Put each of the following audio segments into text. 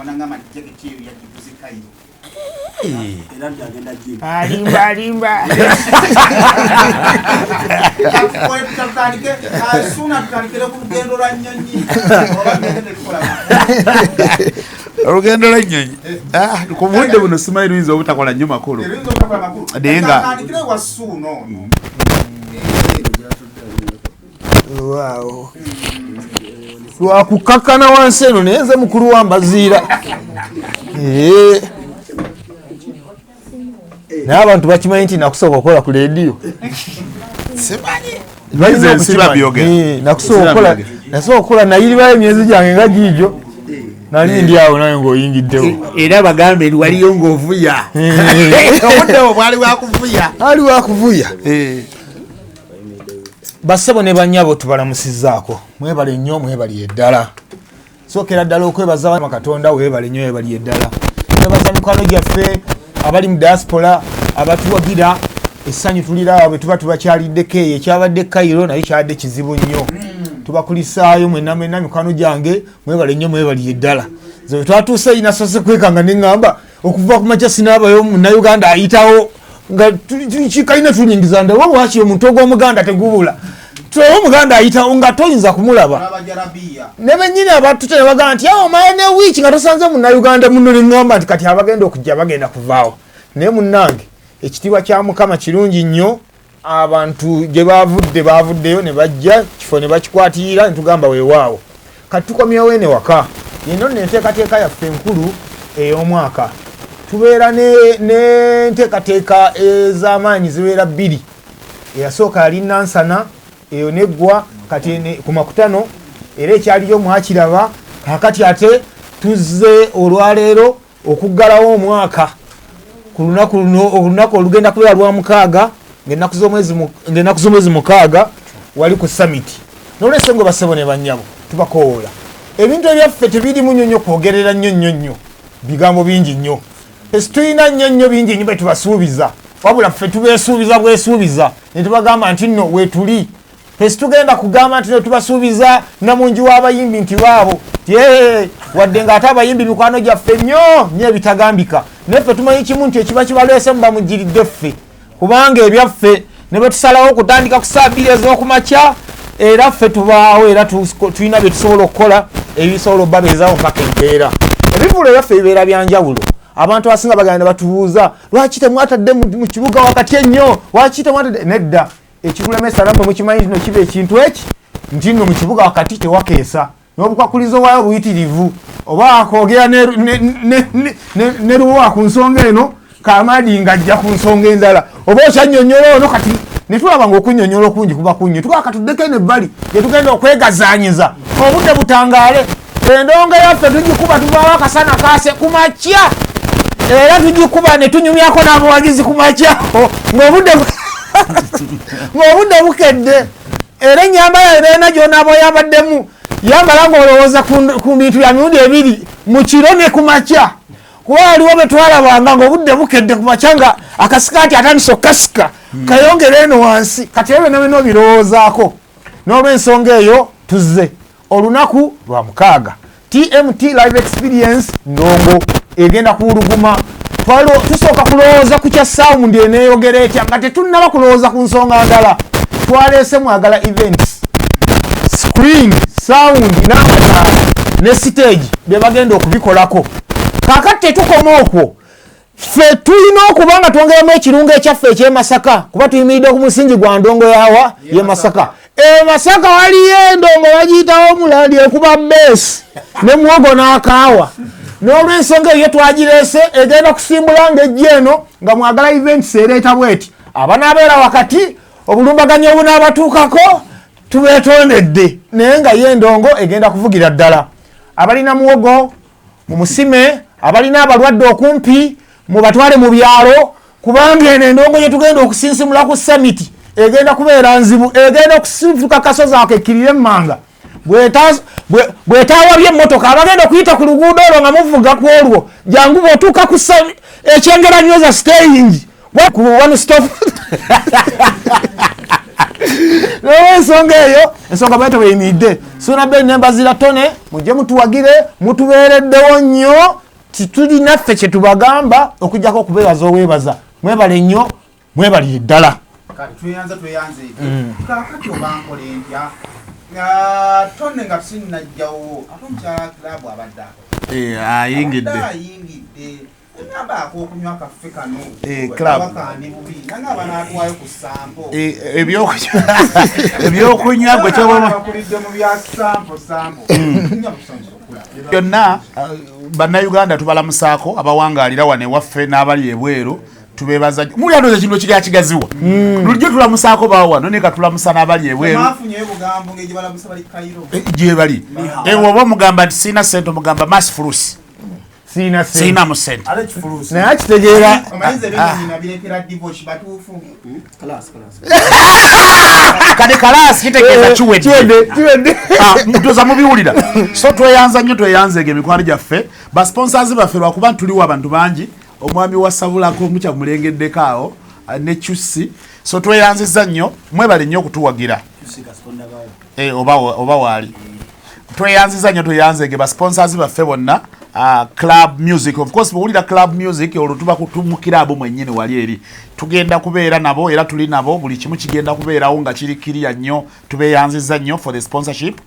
Yaŋŋamba nangamba nti jaketi eyo yagiguze Cairo. Era nti agenda gym. Alimba, alimba. Tutandike Suuna, tutandikire ku lugendo lwa nnyonyi oba tugende tetukola? Olugendo lw'ennyonyi, ah, ku budde buno simanyi, luyinza obutakola nnyo makulu. Eruyinza obutakola makulu. Naye nga- Tutandikire wa Suuna ono. Waawo. Lwakukakkana wansi eno, naye nze mukulu wa mbaziira. Eh. Naye abantu bakimanyi nti nakusooka okukola ku leediyo. Simanyi. Balina Nze nsiba okukimanya. byogera. Eh, nakusooka Nsiba okukola, byogera. nasooka okukola, nayiribayo emyezi gyange nga giigyo, nali ndi awo naye ng'oyingiddewo. Era bagambe nti waliyo ng'ovuya, obudde obwo bwali bwakuvuya. Ali wakuvuya. Bassebo ne bannyabo, tubalamusizzaako. Mwebale nnyo, mwebaliye ddala. Sookera ddala okwebaza Katonda. Weebale nnyo, weebaliye ddala. Twebaza mikwano gyaffe abali mu diaspora abatuwagira. Essanyu tuliraba bwe tuba tubakyaliddeko. Eyo ekyabadde Cairo naye kyabadde kizibu nnyo. Tubakulisaayo mwenna mwenna, mikwano gyange. Mwebale nnyo, mwebaliye ddala. Nze bwe twatuuse nasose kwekanga neŋŋamba okuva ku makya sinaabayo Munnayuganda ayitawo nga kikalina tulingiza ndawo lwaki omuntu ogw'omuganda tegubula. Tulabe omuganda ayitawo nga toyinza kumulaba. Abajarabiya. Ne bennyini abatute ne bagamba nti awo omala ne wiiki nga tosanze Munnayuganda muno. Neŋŋamba nti kati abagenda okujja bagenda kuvaawo. Naye munnange, ekitiibwa kya Mukama kirungi nnyo. Abantu gye bavudde bavuddeyo ne bajja kifo ne bakikwatirira, ne tugamba weewaawo. Kati tukomyewo ene waka. Yeno nno enteekateeka yaffe enkulu ey'omwaka. Tubeera n'enteekateeka ez'amaanyi, zibeera bbiri. Eyasooka yali Nansana, eyo neggwa. Kati ku makutano era ekyaliyo mwakiraba. Kakati ate tuzze olwaleero okuggalawo omwaka ku lunaku luno, olunaku olugenda kubeera lwa 6, ng'ennaku z'omwezi 6, wali ku summit. Nolwensonga, basebo ne bannyabo, tubakowoola. Ebintu ebyaffe tebirimu nnyo nnyo kwogerera nnyo nnyo nnyo bigambo bingi nnyo. Tulina nnyo nnyo bingi nnyo bye tubasuubiza, wabula ffe tubeesuubiza bwesuubiza ne tubagamba nti nno weetuli. Ffe tugenda kugamba nti no tubasuubiza namungi w'abayimbi nti baabo ti wadde ng'ate abayimbi mikwano gyaffe nnyo nnyo ebitagambika, naye ffe tumanyi kimu nti ekiba kibaleese muba mugiridde ffe, kubanga ebyaffe ne bwe tusalawo okutandika ku saa 2 ez'okumakya, era ffe tubaawo, era tulina bye tusobola okukola ebisobola obbabeezawo mpaka enkeera. Ebivulo ebyaffe bibeera byanjawulo. Abantu abasinga bagenda ne batubuuza, lwaki temwatadde mu kibuga wakati ennyo? Lwaki temwatadde? Nedda, ekikulemesa nammwe mukimanyi nti no kiba ekintu eki nti nno mu kibuga wakati tewakeesa n'obukwakulizo bwayo buyitirivu, oba akwogera ne luwa ku nsonga eno, Kamadi ng'ajja ku nsonga endala, oba okyannyonnyola ono. Kati ne tulaba ng'okunnyonnyola okungi kuba kunnyo, tugaa katuddeko eno ebbali gye tugenda okwegazaanyiza, obudde butangaale. Endongo yaffe tugikuba, tuvaawo akasana kaase ku makya, era tugikuba ne tunyumyako n'abawagizi ku makya ng'obudde bukedde. Era ennyambala ebeena gy'onaaba oyambaddemu, yambala ng'olowooza ku bintu bya mirundi ebiri, mu kiro ne ku makya, kuba waliwo bwe twalabanga ng'obudde bukedde ku makya nga akasikaati atandise okukasika kayongera eno wansi. Kati ebyo byonna byonna obirowoozaako. N'olw'ensonga eyo tuzze olunaku lwa 6, TMT Live Experience, ndongo egenda kuwuluguma. Tusooka kulowooza ku kya sound eneeyogera etya nga tetunnaba kulowooza ku nsonga ndala. Twaleese Mwagala Events, screen, sound n'amataala ne stage bye bagenda okubikolako. Kaakati tetukoma okwo. Ffe tulina okuba nga twongeramu ekirungo ekyaffe ekyemasaka, kuba tuyimiridde ku musingi gwa ndongo yawa ye Masaka. E Masaka waliyo endongo bagiyitawo omulandi, ekuba bass ne muwogo n'akaawa. N'olwensonga eyo twagireese, egenda kusimbula ng'ejja eno nga Mwagala Events ereeta bweti. Abanaabeera wakati, obulumbaganyi obunaabatuukako tubeetondedde, naye nga ye endongo egenda kuvugira ddala. Abalina muwogo mumusime, abalina abalwadde okumpi mubatwale mu byalo, kubanga eno endongo gye tugenda okusinsimula ku summit egenda kubeera nzibu. Egenda okusifuka kasozi ako ekkirire emmanga. Bw'etaawabye emmotoka, abagenda okuyita ku luguudo olwo nga muvuga ku olwo, jangu bw'otuuka ku ekyengera nyweza steering. Ku One Stop. Naye ensonga eyo, ensonga bwetyo bweyimiridde. Suuna Ben nembazira Tone, mujje mutuwagire, mutubeereddewo nnyo. Titulinaffe kyetubagamba okujjako okubeebaza obwebaza. Mwebale nnyo, mwebalire ddala. Kati tweyanza, tweyanze. Kakati oba nkola entya? Tone, nga sinnajjawo, ate omukyala Club abadde ako Ayingidde. Abadde ayingidde, engamba ak'okunywa kaffe kano Club. Kandi bubi nange abanaatwayo ku sample. Ebyokunywa gwe kyoba Bakulidde mu bya sample sample. Nga musanyusa okulaba. Byonna, bannayuganda tubalamusaako, abawangaalira wano ewaffe n'abali ebweru tubebaza nnyo. Muli andooza kino kigala kigaziwa lulijjo, tulamusaako bawo wano naye katulamusa n'abali ebweru. Mwafunyeyo bugambo ng'egye balamusa bali Kairo. Gye bali. Oba omugamba nti siina sente, omugamba mas fulus. Siina sente. Siinamu sente. Ate kifuluusi. Naye akitegeera. Omanyiza ebyenyonyi nabirekera divoshi batuufu. Class, class. Kati kalaasi kitegeeza kiwedde. Kiwedde, kiwedde. Ndoza mubiwulira. So tweyanza nnyo, tweyanzeege emikwano gyaffe, basponsors baffe, lwakuba ntuliwo abantu bangi. Omwami wa Sabulako mukya mulengeddeko awo, ne Cusi. So tweyanziza nnyo, mwebale nnyo okutuwagira. Tusika sitonda bawo. Oba waali. Tweyanziza nnyo, tweyanzeege basponsors baffe bonna. Club Music, of course, bwowulira Club Music olwo tuba mu kiraabu mwennyini wali eri. Tugenda kubeera nabo era tuli nabo, buli kimu kigenda kubeerawo nga kiri kiriya nnyo. Tubeeyanziza nnyo for the sponsorship.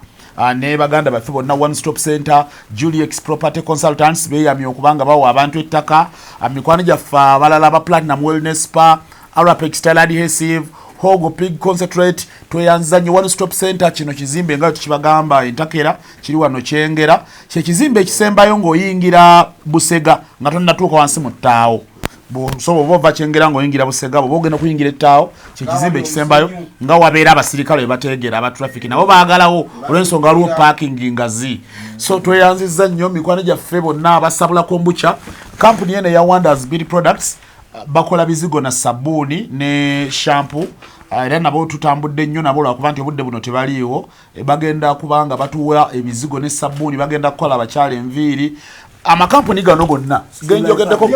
Ne baganda baffe bonna, One Stop Center, Juliex Property Consultants, beeyamye okubanga bawa abantu ettaka. Mikwano gyaffe abalala aba Platinum Wellness Spa, Arapex Tile Adhesive, Hogo Pig Concentrate, tweyanziza nnyo. One Stop Center kino kizimbe nga tukibagamba entakera, kiri wano Kyengera, kyekizimbe ekisembayo ng'oyingira Busega nga tonnatuuka wansi mu ttaawo. So bw'oba ova Kyengera ng'oyingira Busega, bw'oba ogenda kuyingira ettaawo, kyekizimbye ekisembayo nga wabeera abasirikale we bateegera aba traffic, nabo baagalawo olw'ensonga waliwo parking ngazi. So tweyanzizza nnyo mikwano gyaffe bonna abasabula kombucha, kampuni eno eya Wonders Beauty Products, bakola bizigo na sabbuuni ne shampoo. Era nabo tutambudde nnyo nabo lwakuba nti obudde buno tebaliiwo. Bagenda kubanga batuwa ebizigo ne sabbuuni, bagenda kukola abakyala enviiri. Amakampuni gano gonna genjogeddeko,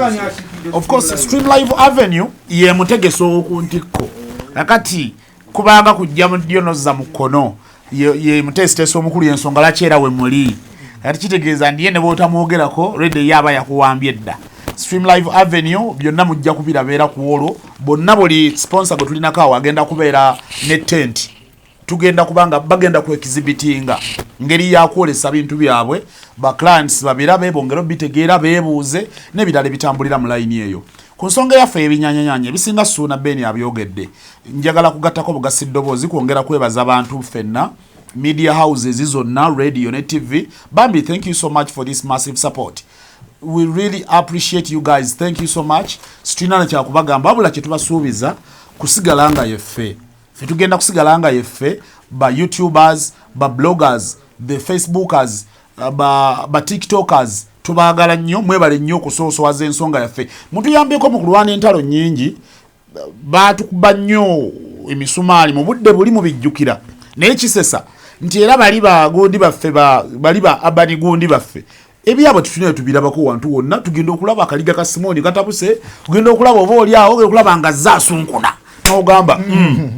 of course Stream Live Avenue ye mutegesi ow'oku ntikko. Kakati kubanga kujja mu ddyo nozza mu kkono, ye muteesiteesi omukulu, yensonga lwaki era we muli. Kati kitegeeza ndi ye ne bw'otamwogerako redi ye aba yakuwambye dda. Stream Live Avenue byonna mujja kubirabeera ku olwo bonna. Buli sponsor gwe tulinako awo agenda kubeera ne tent, tugenda kubanga bagenda ku exhibitinga ngeri yakwolesa bintu byabwe, ba clients babirabe, bongere bitegeera, beebuuze n'ebirala ebitambulira mu layini eyo. Ku nsonga yaffe ebinyanyanyanya ebisinga, Suuna Ben abyogedde. Njagala kugattako bugasi ddoboozi kwongera kwebaza bantu ffenna, media houses zonna, radio ne TV. Bambi, thank you so much for this massive support. We really appreciate you guys, thank you so much. Situlina nakyakubagamba wabula kyetubasuubiza kusigala nga yeffe. Ffe tugenda kusigala nga yeffe, ba YouTubers, ba bloggers, the Facebookers, ba TikTokers, tubaagala nnyo. Mwebale nnyo okusoosowaza ensonga yaffe, mutuyambyeko mu kulwana entalo nnyingi. Batukuba nnyo emisumaali mu budde buli mubijjukira, naye kisesa nti era bali bagundi baffe, bali ba abani gundi baffe, ebyabwe tetulina tubirabako wantu wonna. Tugenda okulaba akaliga ka Simooni katabuse, tugenda okulaba oba oli awo, ogenda okulaba nga zaasunkuna nogamba,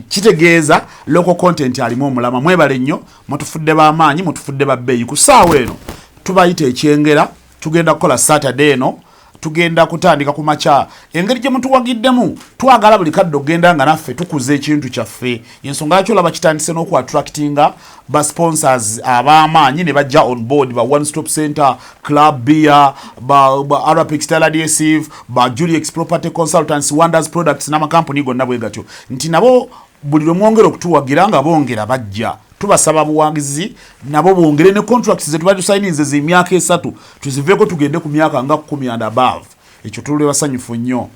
kitegeeza local content alimu omulama. Mwebale nnyo, mutufudde b'amaanyi, mutufudde babbeeyi. Ku ssaawa eno tubayita ekyengera, tugenda kukola Saturday eno, tugenda kutandika ku makya. Engeri gye mutuwagiddemu, twagala buli kadde okugenda nga naffe tukuza ekintu kyaffe. Ensonga lwaki olaba kitandise n'okuattractinga ba sponsors ab'amaanyi ne bajja on board, ba One Stop Center, Club Beer, ba Arapic Style Adhesive, ba Juliex Property Consultants, Wonders Products n'amakampuni gonna bwe gatyo, nti nabo buli lwe mwongera okutuwagira nga bongera bajja. Tubasaba buwangizi nabo bongere ne contracts zetuba tusayininze zemyaka 3, tuziveeko tugende ku myaka nga 10 and above. Ekyo tuli basanyufu nnyo.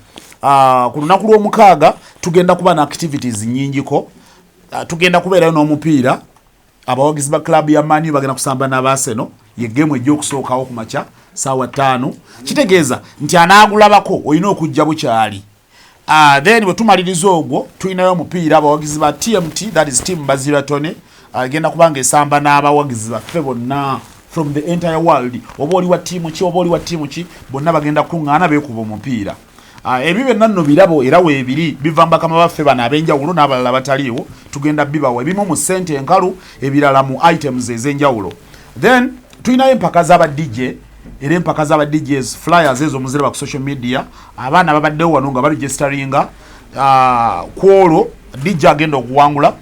Ku lunaku lw'omukaaga tugenda kuba na activities nnyingiko. Tugenda kubeerayo n'omupiira, abawagizi ba club ya Man U bagenda kusamba n'Abarsenal, ye game ejja okusookawo ku makya saawa 5. Kitegeeza nti anaagulabako olina okujja bukyali. Then bwe tumaliriza ogwo, tulinayo omupiira, abawagizi ba TMT, that is Team Bazira Tony, agenda kubanga esamba n'abawagizi baffe bonna from the entire world. Oba oli wa ttiimu ki, oba oli wa ttiimu ki, bonna bagenda kuŋŋaana beekuba omupiira. Ebyo byonna nno birabo era weebiri, biva mu bakama baffe bano ab'enjawulo n'abalala bataliiwo. Tugenda bibawa, ebimu mu ssente enkalu, ebirala mu items ez'enjawulo. Then tulinayo empaka z'aba DJ, era empaka z'aba DJs, flyers ezo muziraba ku social media. Abaana babaddewo wano nga baregisteringa. Ku olwo DJ agenda okuwangula,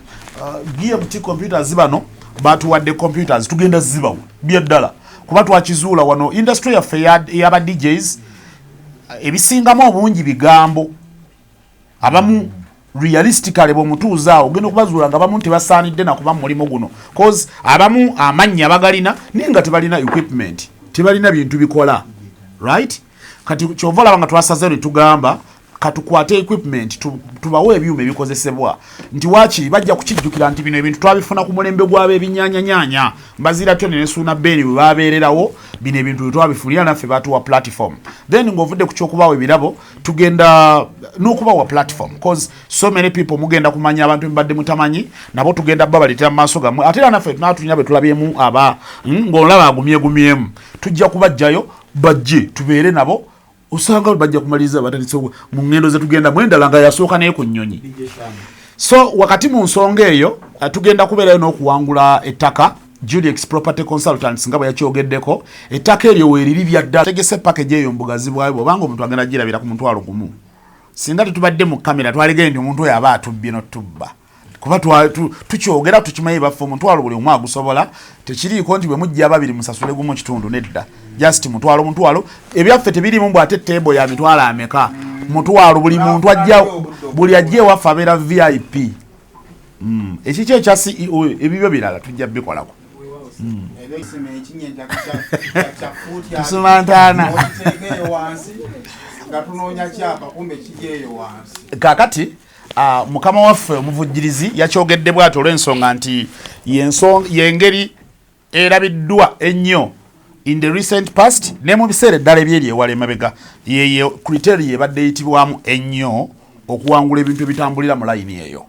BMT Computers bano batuwadde computers, tugenda zibawa byaddala, kuba twakizuula wano industry yaffe ey'aba DJs ebisingamu obungi bigambo. Abamu realistically bwomutuuza awo ogenda okubazuula nga abamu tebasaanidde nakuba mu mulimu guno, cause abamu amannya bagalina naye nga tebalina equipment, tebalina bintu bikola right. Kati kyova olaba nga twasazeyo ne tugamba katukwate equipment, tubawe ebyuma ebikozesebwa, nti waakiri bajja kukijjukira nti bino ebintu twabifuna ku mulembe gw'ab'ebinyanyanyanya Mbazira Tony ne Suuna Ben bwe babeererawo. Bino ebintu bwe twabifunira naffe batuwa platform. Then ng'ovudde ku kyokubawa ebirabo, tugenda n'okubawa platform, cause so many people mugenda kumanya abantu mbadde mutamanyi, nabo tugenda babaleetera mu maaso gammwe. Ate era naffe tunatulina be tulabyemu aba ng'olaba agumyegumyemu, tujja kubajjayo bajje tubeere nabo. Osanga bajja kumaliriza batandise mu ngendo zetugenda mwendala nga yasooka naye ku nnyonyi. So wakati mu nsonga eyo, tugenda kubeerayo n'okuwangula ettaka. Juliex Property Consultants nga bwe yakyogeddeko, ettaka eryo weeriri byaddala. Tegese package eyo mbugazi bwayo, bwobanga omuntu agenda girabira ku 10,000. Singa tetubadde mu kamera, twaligende nti omuntu oyo aba atubbye notubba, kuba tukyogera tukimanyi baffe 10,000 buli omu agusobola. Tekiriiko nti bwe mujja ababiri musasule gumu kitundu, nedda, just 10,000 10,000. Ebyaffe tebirimu mbw ate table ya mitwalo ameka. 10,000 buli muntu ajja, buli ajja ewaffe abeera VIP. Ekiki ekya CEO, ebibyo birala tujja bikolako. Ebyekisima ekinnya kya fuuti Tusoma ntaana. Okiteeka eyo wansi nga tunoonya kyapa, kumbe kiri eyo wansi. Kakati mukama waffe omuvujjirizi yakyogedde bw'ati olw'ensonga nti yengeri erabiddwa ennyo in the recent past ne mu biseera eddala ebyeri ewala emabega, yeye criteria ebadde eyitibwamu ennyo okuwangula ebintu ebitambulira mu layini eyo.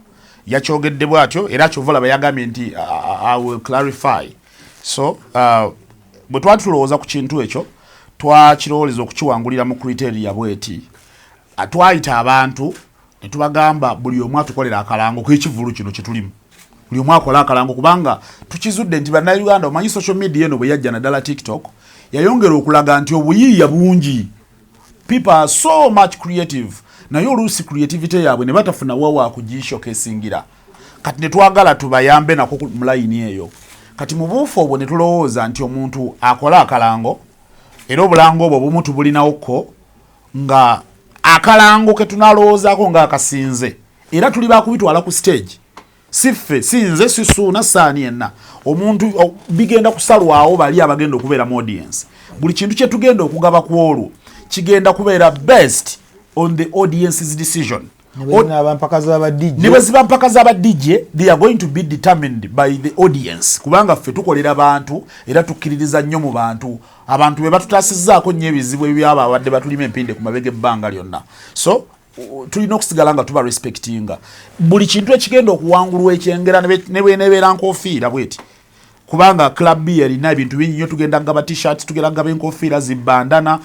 Yakyogedde bw'atyo era kyova olaba yagambye nti I will clarify. So bwe twali tulowooza ku kintu ekyo, twakirowooleza okukiwangulira mu criteria bweti. Twayita abantu ne tubagamba buli omu atukolera akalango k'ekivulu kino kye tulimu, buli omu akola akalango, kubanga tukizudde nti Bannayuganda, omanyi social media eno bwe yajja, naddala TikTok, yayongera okulaga nti obuyiiya bungi. People are so much creative, naye oluusi creativity yaabwe ne batafuna wa waakugishowcasingira. Kati ne twagala tubayambe nako mu layini eyo. Kati mu buufu obwo ne tulowooza nti omuntu akola akalango, era obulango obwo obumu tubulinawoko nga akalango ke tunalowoozaako nga akasinze, era tuli bakubitwala ku stage. Si ffe, si nze, si Suuna, saani yenna omuntu bigenda kusalwawo bali abagenda okubeera mu audience. Buli kintu kye tugenda okugaba ku olwo kigenda kubeera best on the audience's decision. Abampaka z'aba DJ. Ne bwe ziba mpaka z'aba DJ, they are going to be determined by the audience, kubanga ffe tukolera bantu era tukkiririza nnyo mu bantu. Abantu be batutaasizzaako nnyo ebizibu ebyabo abadde batulima empinde ku mabega ebbanga lyonna. So tulina okusigala nga tuba respectinga buli kintu ekigenda okuwangulwa ekyengera, ne bwenebeera nkofiira bweti, kubanga Club B erina ebintu bingi nnyo. Tugenda kugaba T-shirts, tugenda kugaba enkofiira, zibandana,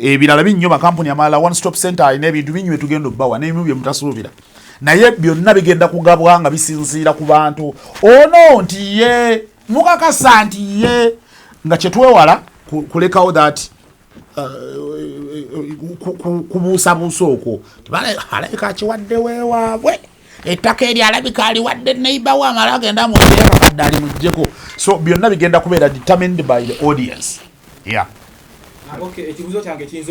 ebirala bingi nnyo. Makampuni amalala, One Stop Center alina ebintu bingi byetugenda obbawa n'ebimu bye mutasuubira, naye byonna bigenda kugabwa nga bisinziira ku bantu ono nti ye mukakasa nti ye nga kyetwewala kulekawo that kubuusabuusa okwo. Alabika akiwadde weewaabwe ettaka eryo, alabika aliwadde neighbor we, amala agenda mukadde alimuggyeko. So byonna bigenda kubeera determined by the audience, yeah. Okay, ekibuuzo kyange kiyinza